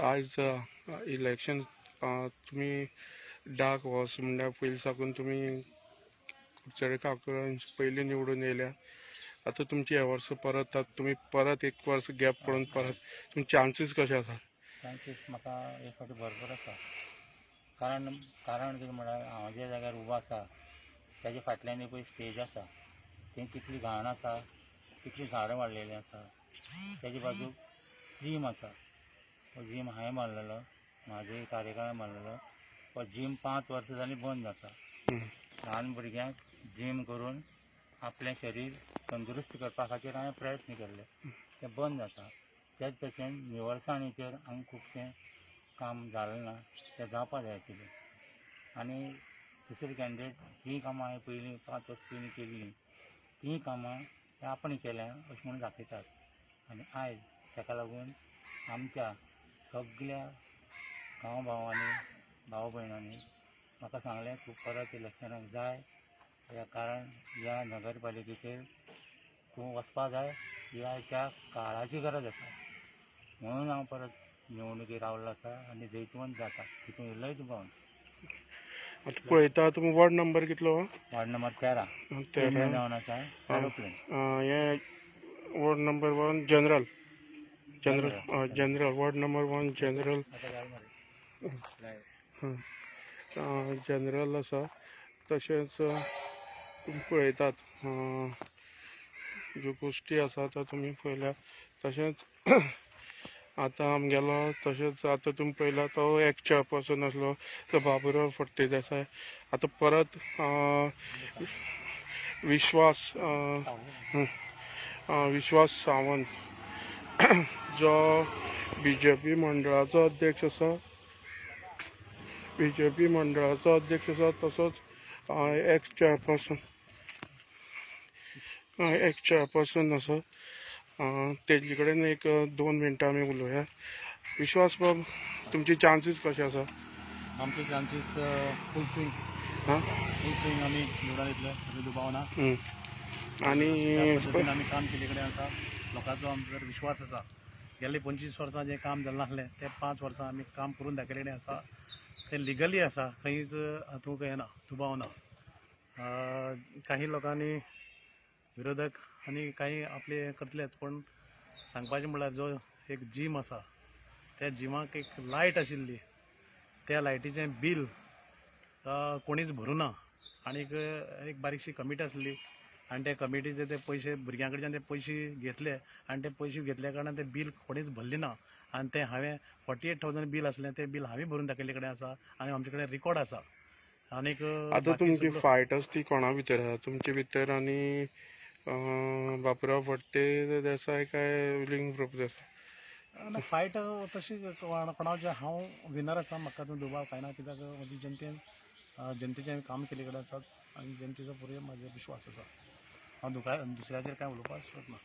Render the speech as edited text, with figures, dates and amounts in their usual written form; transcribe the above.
आयज इलेक्शन तुमी dark horse म्हणल्यार पयलीं साकून तुमी कुडचडे काकुळान पयलीं निवडून येयल्या. आतां तुमची ह्या वर्सा परत तुमी परत एक वर्स गॅप पडून परत तुमचे चान्सीस कशे आसा? चान्सीस म्हाका एक फावटी भरपूर आसा. कारण कारण कितें म्हळ्यार हांव ज्या जाग्यार उबो आसा ताच्या फाटल्यान एक पळय स्टेज आसा, थंय कितली घाण आसा, कितलीं झाडां वाडलेलीं आसा. तेजे बाजूक जीम आसा, हो जीम हांवें बांदलेलो, म्हाजे कार्यकाळान बांदलेलो. हो जीम 5 वर्सां जालीं बंद आसा. ल्हान भुरग्यांक जीम करून आपलें शरीर तंदुरुस्त करपा खातीर हांवें प्रयत्न केल्ले, ते बंद जाता. त्याच भशेन निवळसाणीचेर हांगा खुबशें काम जालें ना, तें जावपा जाय आशिल्लें. आनी दुसरी कॅन्डिडेट जीं कामां हांवें पयलीं 5 वर्सां पयलीं केल्लीं तीं कामां ते आपणें केल्या अशें म्हणून दाखयतात. आनी आयज ताका लागून आमच्या सगल्या गांव भावांनी भाव भयणांनी म्हाका सांगलें तूं परत इलेक्शनाक जाय, ह्या कारण ह्या नगरपालिकेचेर तूं वचपा जाय, ही आयच्या काळाची गरज आसा. म्हणून हांव परत निवडणुकी रावल्लो आसा आनी जैतवंत जाता तितून इल्लोय दुबाव ना. आतां पळयता तुमी वॉर्ड नंबर कितलो? Ward number 13. 13 जावन आसा एरोप्लेन. हे ward number 1 general, general general ward number 1 general general आसा. तशेंच तुमी पळयतात ज्यो गोश्टी आसा त्यो तुमी पळयल्यात. तशेंच आतां आमगेलो तशेंच आतां तुमी पळयला तो एक चेअरपर्सन आसलो तो बाबुराव फडते देसाय. आतां परत विश्वास विश्वास सावंत जो बीजेपी मंडळाचो अध्यक्ष आसा, बीजेपी मंडळाचो अध्यक्ष आसा, तसोच एक्स चेअरपर्सन, एक्स चेअरपर्सन आसा. तेजे कडेन एक 2 मिनटां आमी उलोवया. विश्वास बाब, तुमचे चान्सीस कशे आसा? आमचे चान्सीस फूल स्विंग. हां, फूल स्विंग. आमी निवडून येतले हाजो दुबाव ना. आनी त्या पद्दतीन आमी काम केल्ले कडेन आसा. लोकांचो आमचेर विश्वास आसा. गेल्ले 25 वर्सां जें काम जालें नासलें तें 5 वर्सां आमी काम करून दाखयलेलें आसा. तें लिगली आसा, खंयच हातूंक येना, दुबाव ना. काही लोकांनी विरोधक आनी काही आपले हें करतलेच, पूण सांगपाचें म्हणल्यार जो एक जीम आसा त्या जिमाक एक लायट आशिल्ली, त्या लायटीचें बील कोणीच भरूं ना. आनीक एक बारीकशी कमिटी आसली आनी त्या कमिटीचे ते पयशे भुरग्यां कडच्यान ते पयशे घेतले आनी ते पयशे घेतल्या कारणान ते बील कोणीच भरलें ना. आनी तें हांवें 48,000 बील आसलें, तें बील हांवें भरून दाखयल्ले कडेन आसा आनी आमचे कडेन रिकॉर्ड आसा. आनीक आतां तुमची फायट आसा ती कोणा भितर आसा? तुमचे भितर आनी बाबुराव फडते देसाय काय विलिंग प्रभुदेसाय? ना, फायट तशी कोणाचे हांव विनर आसा, म्हाका तातूंत दुबाव कांय ना. कित्याक म्हजी जनतेन जनतेचें हांवें काम केल्ले कडेन आसात आनी जनतेचो पुरो म्हाजेर विश्वास आसा. हांव दुसऱ्याचेर कांय उलोवपाक सोदना.